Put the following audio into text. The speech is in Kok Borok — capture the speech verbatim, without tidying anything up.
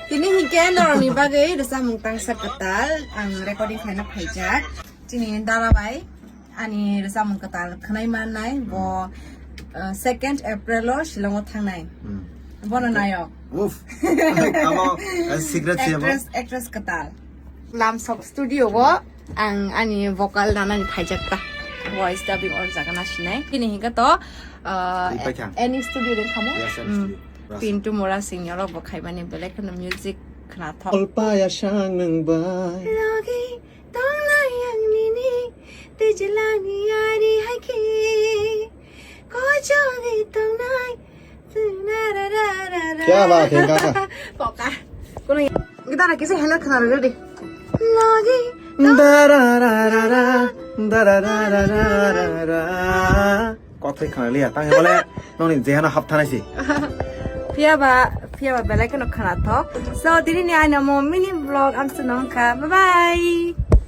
Tini hinkhe norokni bagwi rwchapmung tangsa kwtal ang recording khlaina phaijak. Chini dara bai ani rwchapmung kwtal khwnai mannai bo, uh, second April o Shillong o thangnai. Hmm. Bono nayok. Uff. Amo, eh, secret se amo. Actress, actress kwtal. Lamsok studio o ang ani vocal nanani phaijak ta. Voice dubbing or jaga na sinai. Bini hinkhe to, uh, Ani studio de kamo? Yes, Ani studio. Pintu Mora sing yorok bo khaimani belai kheno music khna thok. Olpa ya sang nang bai. Logi tongnai ang nini tejlani ari hai khe. Kojogi tongnai. Kya baat hai, kaka? Poka. Kono gitara kise hello khna re de. Logi. Da ra ra ra ra, da ra ra ra ra ra ra. Kothai khna liya, tang bole noni jehana hap thanai si. Phiya ba, phiya ba belai kheno khna thok. So, tini ni aina mo mini vlog am se nong kha. Bye bye.